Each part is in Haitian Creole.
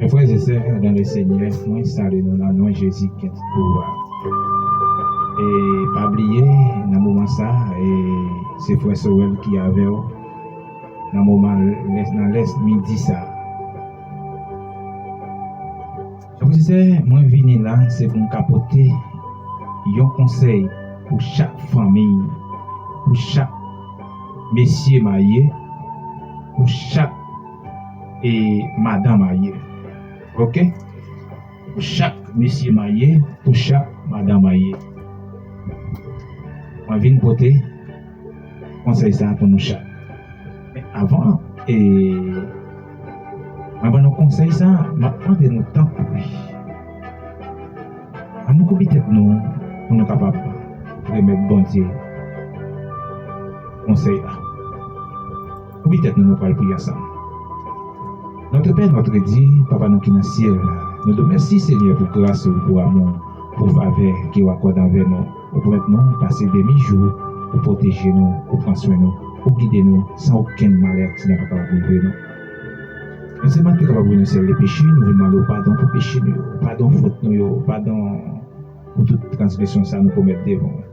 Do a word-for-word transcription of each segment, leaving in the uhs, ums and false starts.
Frè e sè dan le Senyè, mwen salye nou nan non Jezi ki gen tout pouvwa. E pa bliye, nan moman sa, e se frè Sorel ki avè w nan moman lè, nan lè midi sa. Frè e sè, mwen vini la, se pou m ka pote yon konsèy pou chak fanmi, pou chak mesye marye, pou chak e madan marye. Oke? Pou chak mesye marye, pou chak madan marye. Mwen vin pote konsèy sa pou nou chak. Men avan, e, mwen ban nou konsèy sa, m ap mande nou tanpri. Ann nou koupe tèt nou pou nou kapab remèt Bondye konsèy la. Koupe tèt nou, nou pral priye ansanm. Notre Père, notre Dieu, Papa nou ki nan syèl la, nou di w mèsi, Senyè, pou gras ou, pou amou, pou favè ke w akòde anvè nou. Ou pèmèt nou pase demi jou, ou pwoteje nou, ou pran swen nou, ou gide nou, san okenn malè, aksidan pa kapab rive nou. Nou sèlman te kapab renisèl de peche, nou vin mande w padon pou peche nou yo, padon fòt nou yo, padon pou tout transgresyon sa nou komèt devan w.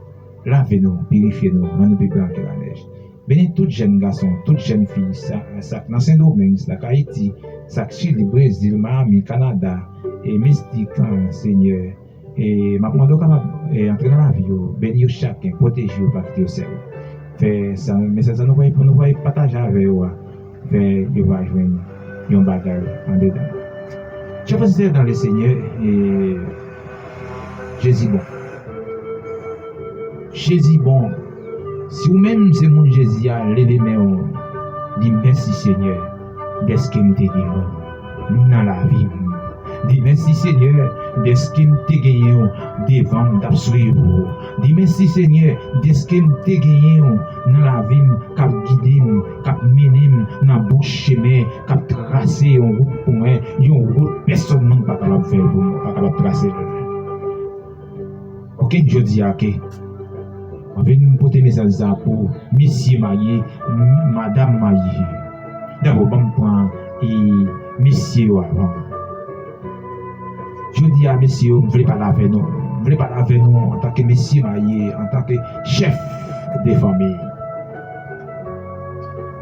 Lave nou, pirifye nou, rann nou pi blan ke lanèj. Beni tout jèn gason, tout jèn fi, sa, sa k nan Sendomeng, sa k Ayiti, sa k Chili, Brezil, Miami, Kanada, e Mestik, Senyè. E m ap mande w kapab, e, antre nan lavi yo, beni yo chaken, pwoteje yo, pa kite yo sèl. Fè sa, mesaj sa nou va, nou va pataje avè yo a, fè yo va jwenn yon bagay andedan. Chè frè e sè dan le Senyè, e, Jezi bon. Jezi bon. Si ou menm se moun Jezi a, leve men w, di mèsi, Senyè, dèske m te gen w nan lavi m. Di mèsi, Senyè, dèske m te genyen w devan m, t ap swiv ou. Di mèsi, Senyè, dèske m te genyen w nan lavi m, k ap gide m, k ap mennen m nan bon chemen, k ap trase yon wout pou mwen, yon wout pèsonn moun pa kapab fè l pou mwen, pa kapab trase l. Oke, jodi a, oke. Mwen vin pote mesaj sa pou mesye marye, m-, madanm marye. Dabò, ban m pran, e, mesye yo avan. Jodi a, mesye yo, m vle pale avè nou. M vle pale avè nou antanke mesye marye, antanke chèf de fanmi,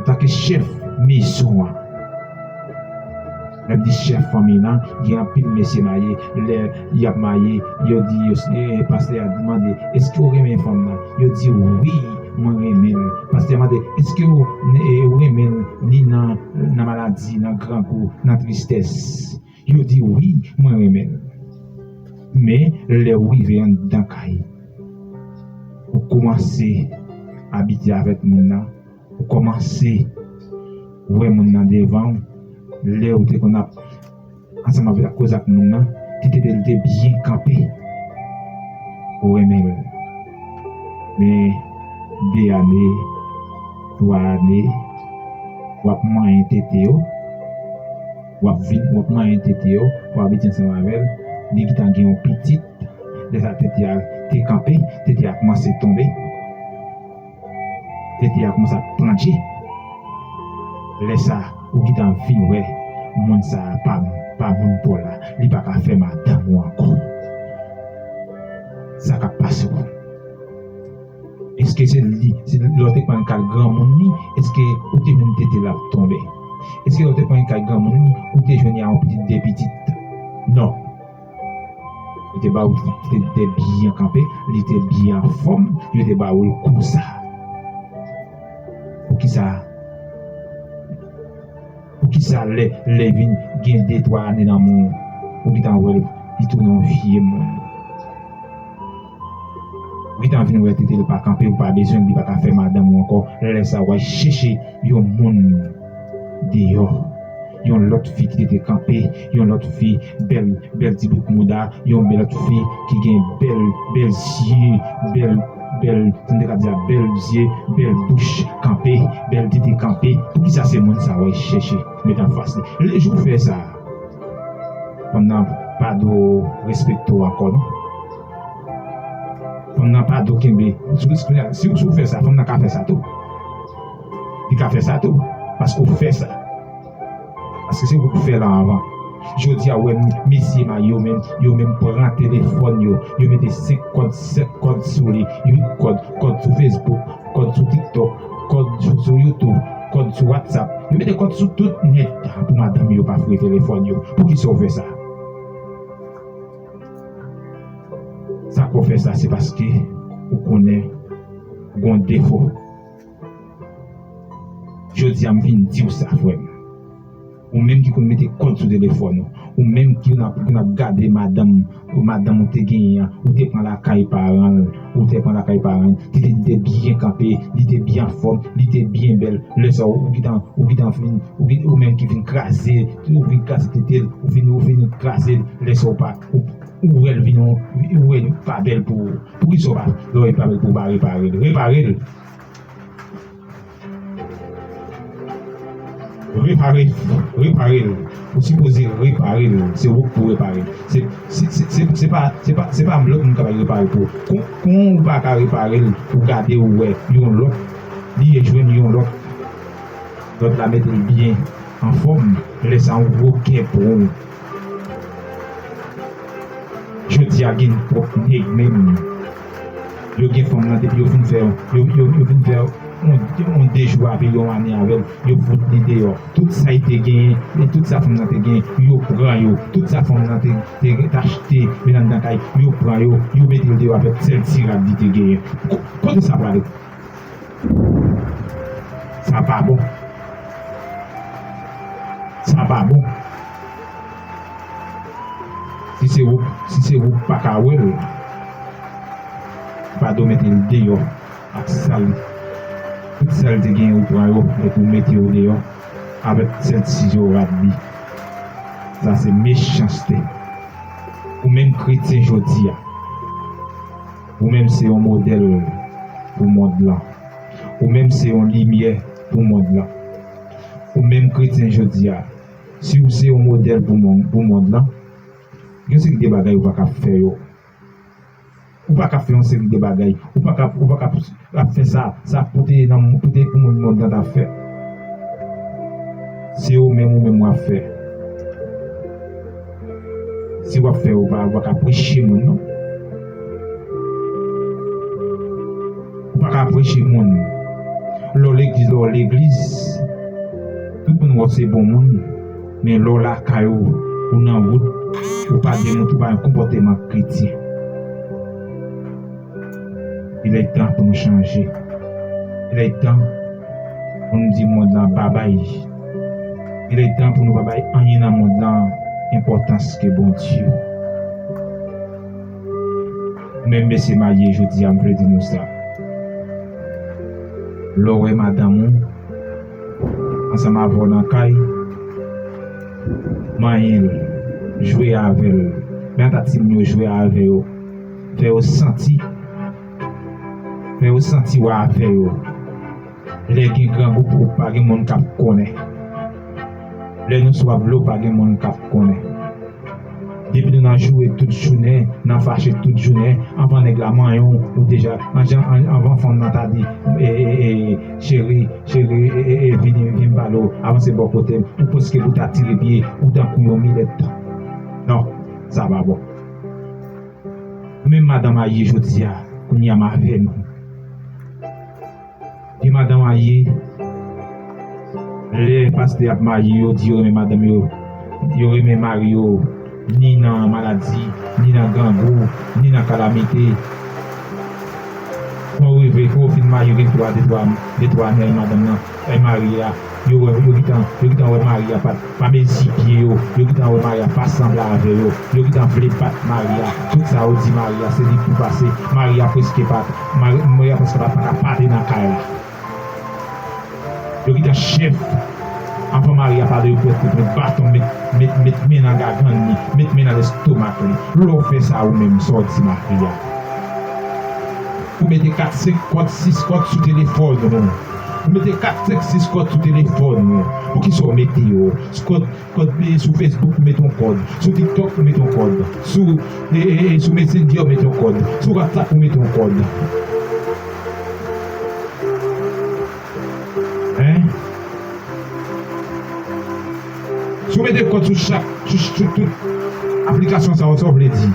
antanke chèf mezon an. Lè m di chèf fanmi lan, gen anpil mesye marye, lè y ap marye, yo di, yo, e, pastè a mande, èske w renmen fanm nan? Yo di, wi, mwen renmen l. Pastè a mande, èske w, e, ou renmen l ni nan, nan maladi, nan grangou, nan tristès? Yo di, wi, mwen renmen l. Men, lè w rive anndan kay, ou kòmanse abitye avèk moun nan, ou kòmanse wè moun nan devan w, lè ou te konn ap ansanm avè l ap koze ak moun nan, ki te, te, te byen kanpe, ou renmen l. Men de ane, twa ane, w ap manyen tete yo, w ap vin, w ap manyen tete yo, w ap abitye ansanm avè l, li gentan gen yon pitit, lè sa tete a te kanpe, tete a kòmanse tonbe. Tete a kòmanse ap pran dje. Lè sa, ou gentan vin wè, moun sa a pa, pa moun pa w la. Li pa ka fè madanm ou ankò. Sa k ap pase w? Èske se li, se lè w te pran kay granmoun li, èske ou te jwenn tete l ap tonbe? Èske lè w te pran kay granmoun li, ou te jwenn li a yon pitit, de pitit? Non. Yo te ba w, li te, te byen kanpe, li te byen anfòm, yo te ba w l konsa. Poukisa, poukisa lè, lè vin gen de, twa ane nan men w, ou gentan wè l, li tounen yon vye moun? Ou gentan vin wè tete l pa kanpe, ou pa bezwen l, li pa ka fè madanm ou ankò. Lè sa, w al chèche yon moun deyò. Yon lòt fi ki te kanpe, yon lòt fi, bèl, bèl ti bout mouda, yon lòt fi ki gen bèl, bèl zye, bèl, bèl, m te ka di a, bèl zye, bèl bouch kanpe, bèl tete kanpe. Poukisa se moun sa w al chèche met anfas li? Lejou w fè sa, fanm nan pa dwe respekte w ankò, non. Fanm nan pa dwe kenbe. Si, si, si, si w fè sa, fanm nan ka fè sa tou. Li ka fè sa tou. Paske w fè sa. Paske se ou k fè l anvan. Jodi a, w wè mesye mayi yo menm, yo menm pran telefòn yo, yo mete senk kòd, sèt kòd sou li, uit kòd, kòd sou Facebook, kòd sou TikTok, kòd sou, sou YouTube, kòd sou WhatsApp. Yo mete kòd sou tout nèt pou madanm yo pa foure telefòn yo. Poukisa w fè sa? Sa k fè w fè sa, se paske ou konnen w gen yon defo. Jodi a, m vin di w sa, frè m. Ou menm ki konn mete kòd sou telefòn ou, ou menm ki konn ap, konn ap gade madanm, madanm ou te genyen an, ou te pran lakay paran l, ou te pran lakay paran l, li te, li te byen kanpe, li te byen anfòm, li te byen bèl. Lè sa a, ou gentan, ou gentan fin, ou gen, ou menm ki fin kraze, ou fin kraze tete l, ou fin, ou fin kraze l. Lè sa a, ou pa, ou, ou wè l vin, ou wè l pa bèl pou ou. Poukisa w pa, lè w wè l pa bèl pou ou, pa repare l? Repare l. Repare, repare l. Ou sipoze repare l. Se ou k pou repare l. Se, se, se, se, se pa, se pa, se pa lòt moun k ap repare l pou ou. Kon, kon ou pa ka repare l, ou gade ou wè yon lòt, li jwenn yon lòt. Lòt la mete l byen anfòm. Lè sa a, yon gwo kè pou ou. Jodi a gen pwòp nèg menm. Yo gen fanm nan depi yo fin fè, yo, yo, yo fin fè yon, yon de jou avè l, yon ane avè l, yo fout li deyò. Tout sa li te genyen, e tout sa fanm nan te genyen, yo pran yo. Tout sa fanm nan te, te, te achte, vin anndan kay, yo pran yo, yo mete l deyò avèk sèl ti rad li te genyen. Ko-, kote sa prale? Sa pa bon. Sa pa bon. Si se ou, si se ou k pa ka wè l, pa do mete l deyò ak sa l, tout sa l te genyen ou pran yo, epi ou mete yo deyò avèk sèl ti rad li. Sa se mechanste. Ou menm kretyen jodi a, ou menm se yon modèl pou mond lan. Ou menm se yon limyè pou mond lan. Ou menm kretyen jodi a, si w se yon modèl pou mon-, pou mond lan, gen seri de bagay ou pa ka fè yo. Ou pa ka fè yon seri de bagay. Ou pa ka, ou pa ka ap fè sa, sa pou te nan, pou te pou moun mond lan ta fè. Se ou menm, ou menm w ap fè. Si w ap fè, ou pa, ou pa ka preche moun, non. Ou pa ka preche moun. Lè w legliz, lè w legliz, tout moun wè w se bon moun. Men lè w lakay ou, ou nan wout, ou pa gen, ou pa gen konpòteman kretyen. Il est temps pou nou chanje. Il est temps pou nou di mond lan babay. Il est temps pou nou pa bay anyen nan mond lan enpòtans ke Bondye. Menm mesye marye jodi a, m vle di nou sa. Lè w wè madanm ou ansanm avè w nan kay, manyen l, jwe avè l, men timoun yo jwe avè yo, fè yo santi, fè yo santi w avè yo. Lè gen grangou pou ou, pa gen moun k ap konnen. Lè nou swaf dlo, pa gen moun k ap konnen. Depi nou nan joure tout jounen, nan fache tout jounen, anvan nèg la manyen w, ou deja, an jan, an, anvan fanm nan ta di, e, e, e, cheri, cheri, e, e, e, vini, vin m pale w, avanse bò kote m, ou prèske pou ta tire pye, ou tankou yon milèt. Non, sa pa bon. Menm madan marye jodi a, kounye a m avè nou. Gen madan marye, lè pastè ap marye, yo di yo renmen madanm yo, yo renmen mari yo, ni nan maladi, ni nan grangou, ni nan kalamite. Fò w rive, fò w fin marye, gen twa, de twa, de twa ane avèk madanm nan, avèk mari a, yo wè, yo gentan, yo gentan wè mari a pa t pa mezi pye yo, yo gentan wè mari a pa sanble avè yo, yo gentan vle bat mari a. Tout sa yo di mari a, se li k pou pase. Mari a prèske pa, mari, mari a prèske pa, pa ka pale nan kay la. Yo gentan chèf. Anvan mari a pale, yo prèske pran baton, met, met, met men nan gagann li, met men nan lestomak li. Lè w fè sa ou menm, sa w di mari a? Ou mete kat, senk kòd, sis kòd sou telefòn ou. Ou mete kat, senk, sis kòd sou telefòn ou. Poukisa w mete yo? Kòd, kòd, e, sou Facebook, ou mete yon kòd. Sou TikTok, ou mete yon kòd. Sou, e, e, e, sou Messenger, ou mete yon kòd. Sou WhatsApp, ou mete yon kòd. Hein? Si w mete kòd sou chak, sou, sou tout aplikasyon sa yo, sa w vle di?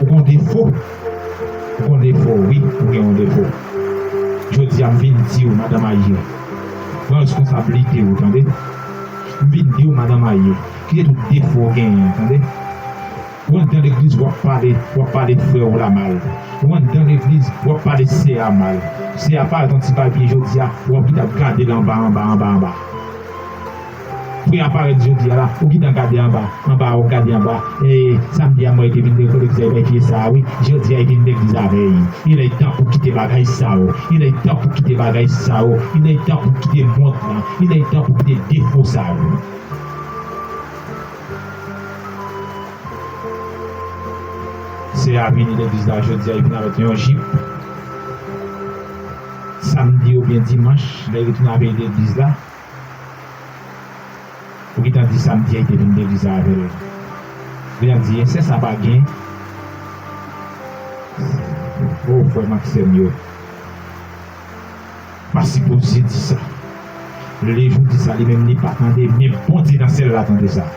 Ou gen yon defo. Ou gen yon defo, wi, ou gen yon defo. Jodi a, m vin di w, madanm Aye, pran responsablite w, tande? M vin di w, madanm Aye, kite tout defo w genyen, tande? Ou anndan legliz, w ap pale, w ap pale frè w la mal. Ou anndan legliz, w ap pale sè a mal. Sè a parèt yon ti papye jodi a, w ap kite ap gade l anba, anba, anba, anba. Frè a parèt jodi a la, ou gentan gade anba, anba, ou gade anba. E, samdi a, mwen te vin legliz avèk fye sa a, wi. Jodi a, li vin legliz avè l. Il est temps pou kite bagay sa yo. Il est temps pou kite bagay sa yo. Il est temps pou kite mond lan. Il est temps pou kite defo sa yo. Sè a vini legliz la jodi a, li vin avèk yon jip. Samdi oubyen dimanch, lè li retounen avèk legliz la, ou gentan di samdi a li te vin legliz la avè l. Ou gentan di, e sè sa pa gen. O, frè m ak sè m yo. Pa sipoze di sa. Lè jodi sa, li menm li pa tande, men Bondye nan syèl la tande sa.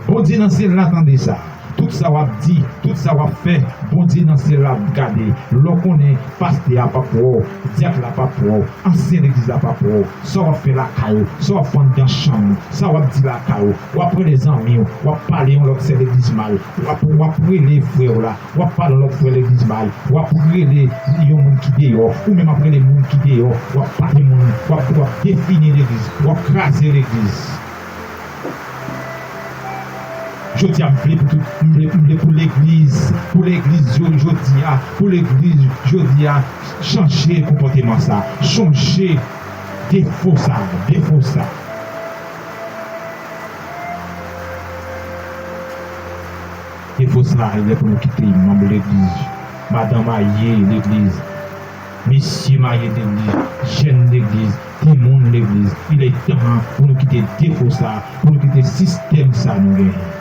Bondye nan syèl la tande sa. Tout sa w ap di, tout sa w ap fè, Bondye nan syèl la ap gade. Lè w konnen pastè a p ap wè w, dyak la p ap wè w, ansyen legliz la p ap wè w, sa w ap fè lakay ou, sa w ap fè anndan chanm ou, sa w ap di lakay ou, w ap rele zanmi w, w ap pale yon lòt sè legliz mal, w ap, w ap rele frè w la, w ap pale yon lòt frè legliz mal, w ap rele yon moun ki deyò, ou menm ap rele moun ki deyò, w ap pale moun, w ap, w ap defini legliz, w ap kraze legliz. Jodi a, m vle pou tout, m vle, m vle pou legliz, pou legliz yo jodi a, pou legliz jodi a, chanje konpòteman sa, chanje defo sa, defo sa. Defo sa, lè pou nou kite manm legliz, madanm marye legliz, mesye marye legliz, jèn legliz, timoun legliz, il est temps pou nou kite defo sa, pou nou kite sistèm sa nou genyen.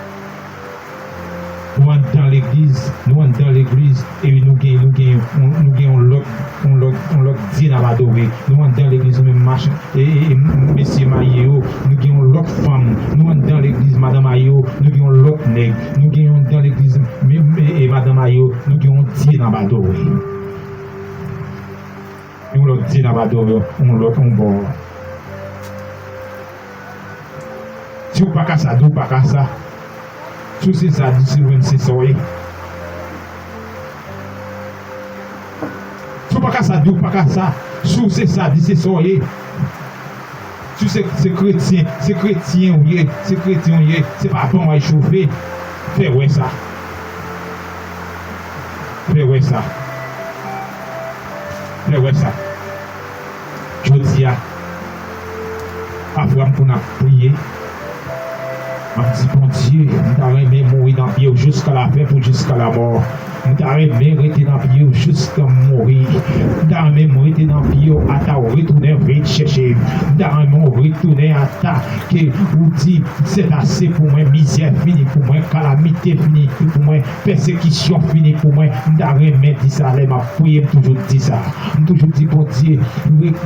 Nou anndan legliz, nou anndan legliz, epi nou gen, nou gen, nou, nou gen yon lòt, yon lòt, yon lòt dye n ap adore. Nou anndan legliz, nou menm machan, e, e, e, mesye marye yo, nou gen yon lòt fanm. Nou anndan legliz, madanm marye yo, nou gen yon lòt nèg. Nou gen yon anndan legliz, men, men, e, madanm marye yo, nou gen yon dye n ap adore. Yon lòt dye n ap adore, yon lòt, yon bò. Si w pa ka sa, di w pa ka sa. Si w se sa, di se mwen se sa w ye. Si w pa ka sa, di w pa ka sa. Si w se sa, di se sa w ye. Si w se, se kretyen, se kretyen w ye, se kretyen w ye, se pa ban w al chofe. Fè wè sa. Fè wè sa. Fè wè sa. Jodi a, pafwa m konn ap priye, m ap di, Bondye, m ta renmen mouri nan pye w jiska lafen pou jiska lamò. M ta renmen rete nan pye w jiska m mouri. M ta renmen m rete nan pye w ata w retounen vin chèche m. M ta renmen w retounen ata ke ou di, c'est assez pou mwen, mizè fini pou mwen, kalamite fini pou mwen, pèsekisyon fini pou mwen. M ta renmen di sa lè m ap priye, m toujou di sa. M toujou di, Bondye,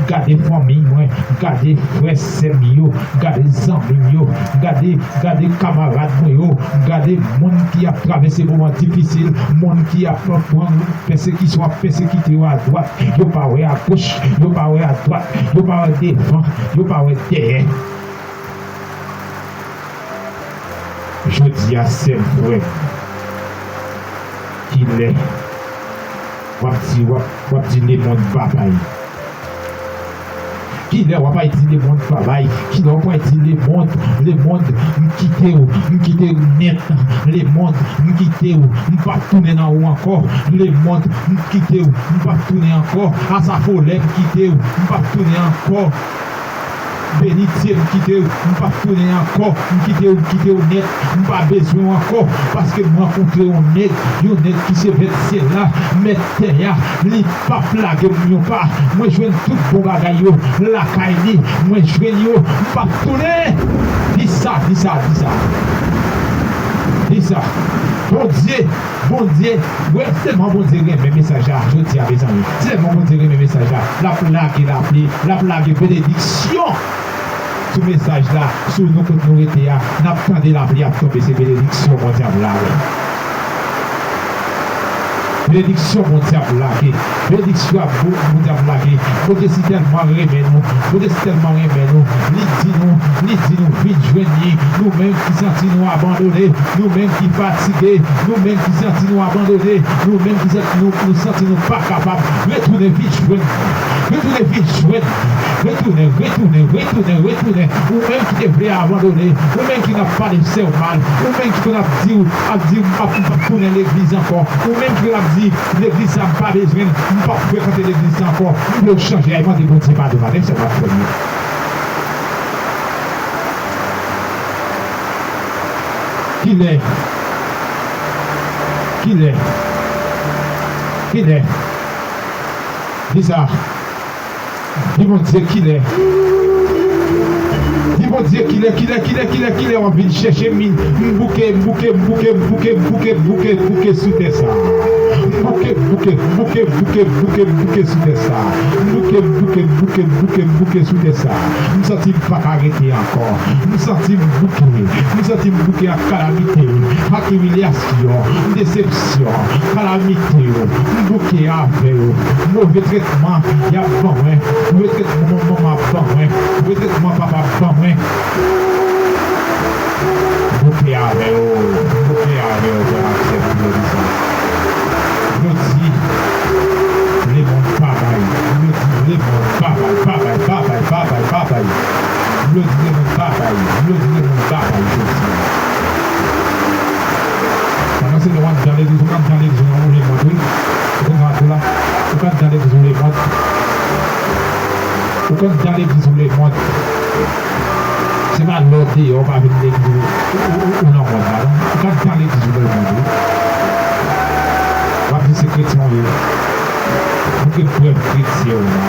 gade fanmi mwen, gade frè sè m yo, gade zanmi m yo, gade, gade kamarad mwen yo, gade moun ki ap travèse moman difisil, moun ki ap pran pèsekisyon, ap pèsekite yo adwat, yo pa wè agoch, yo pa wè adwat, yo pa wè devan, yo pa wè dèyè. Jodi a, sè m, frè m, kilè w ap di, w ap, w ap di lemonn babay? Kilè w ap di lemonn babay? Kilè w ap di lemonn, lemonn, m kite w, m kite w nèt, lemonn, m kite w, m p ap tounen nan ou ankò, lemonn, m kite w, m p ap tounen ankò, asafolè, m kite w, m p ap tounen ankò. Benitye, m kite w, m p ap tounen ankò, m kite w, m kite w nèt, m pa bezwen w ankò, paske m rankontre yon nèg, yon nèg ki se mèt syèl la, mèt tè a, li p ap lage m yon pa. Mwen jwenn tout bon bagay yo lakay li, mwen jwenn yo, m p ap tounen. Di sa, di sa, di sa. Di sa. Bondye, Bondye, wè, tèlman Bondye renmen mesaj la, jodi a, mezanmi. Tèlman Bondye renmen mesaj la, l ap lage lapli, l ap lage benediksyon sou mesaj la, sou nou kot nou rete a, n ap tande lapli ap tonbe, se benediksyon Bondye ap lage. Benediksyon Bondye ap lage. Benediksyon ap Bon- Bondye ap lage. Bondye si tèlman renmen nou. Bondye si tèlman renmen nou. Li di nou, li di nou, vin jwenn li. Nou menm ki santi nou abandone, nou menm ki fatige, nou menm ki santi nou abandone, nou menm ki santi nou, nou santi nou pa kapab, retounen vin jwenn li. Retounen vin jwenn li. Retounen, retounen, retounen, retounen. Ou menm ki te vle abandone, ou menm ki n ap pale sè w mal, ou menm ki konn ap di w, ap di w, m p ap, m p ap tounen legliz ankò, ou menm ki konn ap di, legliz sa m pa bezwen l, m p ap frekante legliz sa ankò, m vle w chanje, ay mande Bondye padon maten, sè m ap fè l. Kilè? Kilè? Kilè? Di sa. Di Bondye kilè. Di Bondye kilè, kilè, kilè, kilè, kilè w ap vin chèche m, m bouke, m bouke, m bouke, m bouke, m bouke, m bouke, m bouke, m bouke sou tè sa. M bouke, m bouke, m bouke, m bouke, m bouke, m bouke sou tè sa. M bouke, m bouke, m bouke, m bouke, m bouke sou tè sa. M santi m pa ka rete ankò. M santi m bouke. M santi m bouke ak kalamite, ak imilyasyon, desepsyon, kalamite yo. M bouke avè yo. Move tretman y ap ban mwen. Move tretman manman ap ban mwen. Move tretman papa ap ban mwen. M bouke avè yo. M bouke avè yo, frè m ak sè m, pou yo di sa. Yo di lemonn pa bay. Yo di lemonn pa bay, pa bay, pa bay, pa bay, pa bay. Yo di lemonn pa bay. Yo di lemonn pa bay jodi a. Pandan se tan w ap dan legliz, ou konn dan legliz ou nan lemonn, wi. Ou konn sa tou la. Ou konn dan legliz ou lemonn. Ou konn dan legliz ou lemonn. Se pa lè w deyò, w pa vin legliz ou, ou, ou, ou nan mòn la, non. Ou ka t pale di sou lemonn, wi. W ap di se kretyen w ye. Montre m prèv kretyen w la.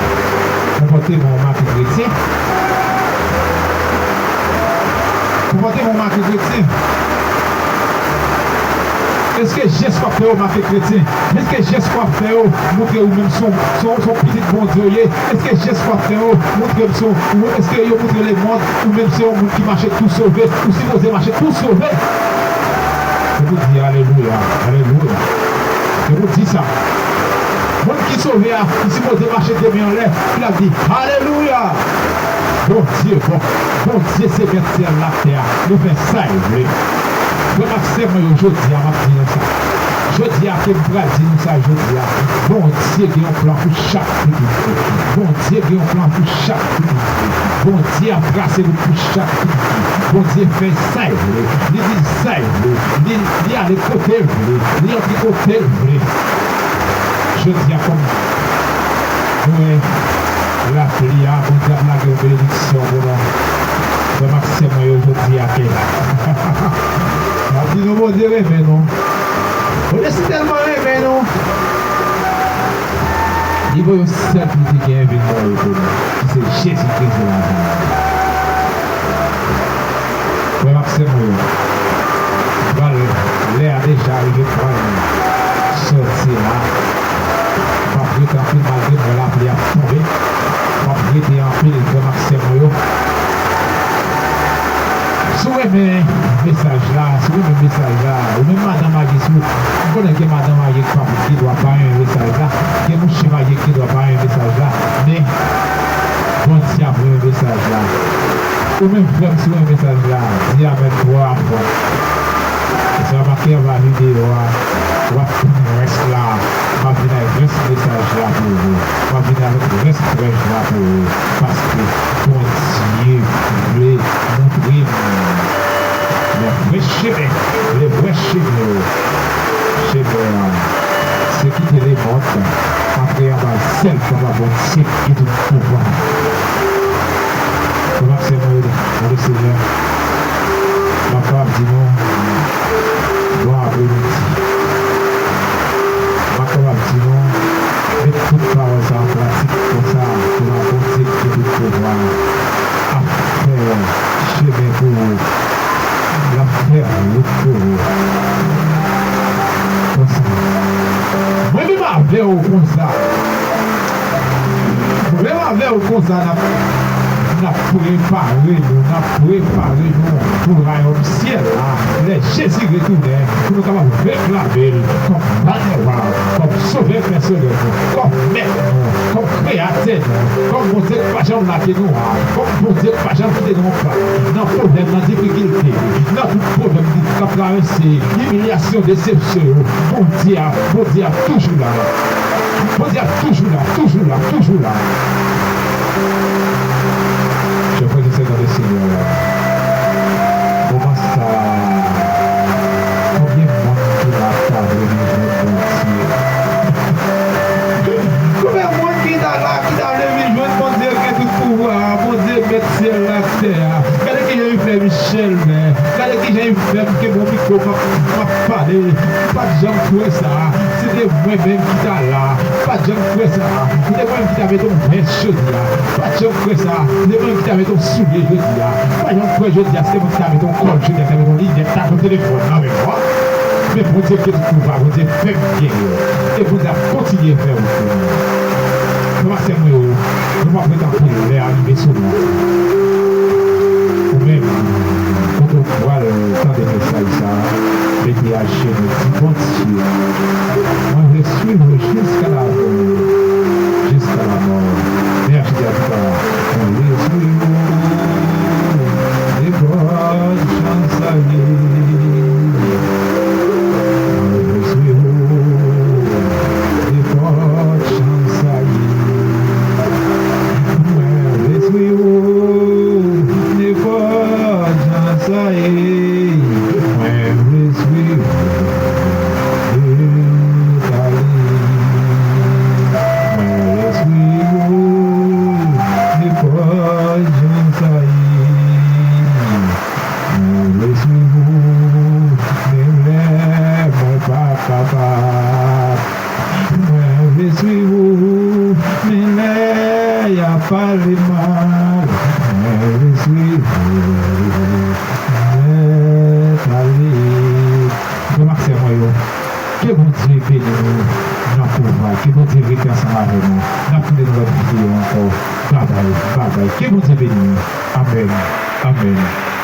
Konpòteman w make kretyen. Konpòteman w make kretyen. Èske jès w ap fè yo make kretyen? Èske jès w ap fè yo montre ou menm se yon, se yon, se yon pitit Bondye w ye? Èske jès w ap fè yo montre m se yon, èske yo montre lemonn ou menm se yon moun ki mache tou sove? Ou sipoze mache tou sove. Fòk ou di alelouya, alelouya. Fòk ou di sa. Moun ki sove a, li sipoze mache de men anlè, li ap di alelouya. Bondye bon. Bondye se mèt syèl la, tè a. Li fè sa l vle. Frè m ak sè mwen yo, jodi a, m ap di nou sa. Jodi a, ke m pral di nou sa jodi a. Bondye gen yon plan pou chak pitit li. Bondye gen yon plan pou chak pitit li. Bondye ap trase wout pou chak pitit li. Bondye fè sa l vle. Li di sa l vle. Li, li ale kote l vle. Li antre kote l vle. Jodi a, kòm nou wè lapli a, Bondye ap lage yon benediksyon pou nou. Frè m ak sè mwen yo, jodi a, ke m ap di nou, Bondye renmen nou. Bondye si tèlman renmen nou, li voye yon sèl pitit li genyen vin mouri pou nou, ki se Jezi Kris de Nazarèt. Frè m ak sè mwen yo, pral, lè a deja rive, pral sòti la. M p ap rete anpil malgre m wè lapli ap tonbe. M p ap rete anpil, frè m ak sè mwen yo. Si w renmen mesaj la, si w renmen mesaj la, ou menm madanm marye, si w, m konnen gen madanm marye ki pa, ki dwa pa renmen mesaj la, gen mouche marye ki dwa pa renmen mesaj la, men Bondye ap renmen mesaj la. Ou menm frè m, si w renmen mesaj la, di amèn twa fwa. Sa make anba videyo a, w ap pran rès la. M ap vin ak rès mesaj la pou ou. M ap vin avèk rès prèch la pou ou. Paske Bondye vle montre m le vrè chemen, le vrè chemen yo. Chemen an, se kite lemonn, antre anba sèl Papa Bondye ki gen tout pouvwa. Frè m ak sè mwen yo nan Lesenyè, m ap kapab di nou, bon apremidi. M ap kapab di nou, met tout pawòl sa an pratik, konsa, Papa Bondye ki gen tout pouvwa ap fè chemen pou ou. L ap fè wout pou ou. Konsa. Mwen menm avè w konsa. Mwen menm avè w konsa, n ap, n ap Prepare nou, n ap prepare nou pou wayòm syèl la, lè Jezi retounen, pou nou kapab reklame l kòm Matè wa, kòm Sovè pèsonèl nou, kòm Mèt nou, kòm Kreyatè nou, kòm Bondye k pa janm lage nou a, kòm Bondye k pa janm kite nou anba, nan pwoblèm, nan difikilte, nan tout pwoblèm ki n ap travèse, imilyasyon, desepsyon yo, Bondye a, Bondye a toujou la. Bondye a toujou la, toujou la, toujou la. Chè frè e sè nan le Senyè, moman sa a, konbyen moun ki la k ta vle vin jwenn Bondye? Konbyen moun ki ta la, ki ta vle vin jwenn Bondye ki gen tout pouvwa a, Bondye mèt syèl la ak tè a? Gade kijan li fè Michèl, men gade kijan li fè m kenbe yon mikwo m ap, m ap pale. M pa t janm kwè sa. Si se te mwen menm ki ta la, m pa t janm kwè sa. Si se te mwen menm ki ta mete yon vès jodi a, m pa t janm kwè sa. Si se te mwen menm ki ta mete yon soulye jodi a, m pa t janm kwè jodi a, si se te mwen ki ta mete yon kòd jodi a, ki ta mete yon linèt, ta gen yon telefòn nan men mwen. Men Bondye ki gen tout pouvwa, Bondye fè m genyen. E Bondye ap kontinye fè wout pou nou. Frè m ak sè mwen yo, nou p ap ret anpil, lè a rive sou nou. Ou menm, kote w pral tande mesaj sa a, mete ajenou, di, Bondye, mwen vle suiv ou jiska la mò, jiska la mò. Men achte a di pa, mwen vle suiv ou, nenpòt jan sa ye. Mwen vle suiv ou, nenpòt jan sa ye. Mwen vle suiv ou, nenpòt jan sa ye. Mwen vle suiv ou, ret ale. Mwen vle suiv ou, nenpòt jan sa ye. Mwen vle suiv ou, menm lè mwen pa kapab. Mwen vle suiv ou, menm lè y ap pale mal. Mwen vle suiv ou, mwen ale. Frè m ak sè mwen yo, ke Bondye beni nou nan pouvwa l, ke Bondye rete ansanm avè nou. N ap tounen nan lòt videyo ankò. Babay, babay, ke Bondye beni nou. Amèn, amèn, amèn.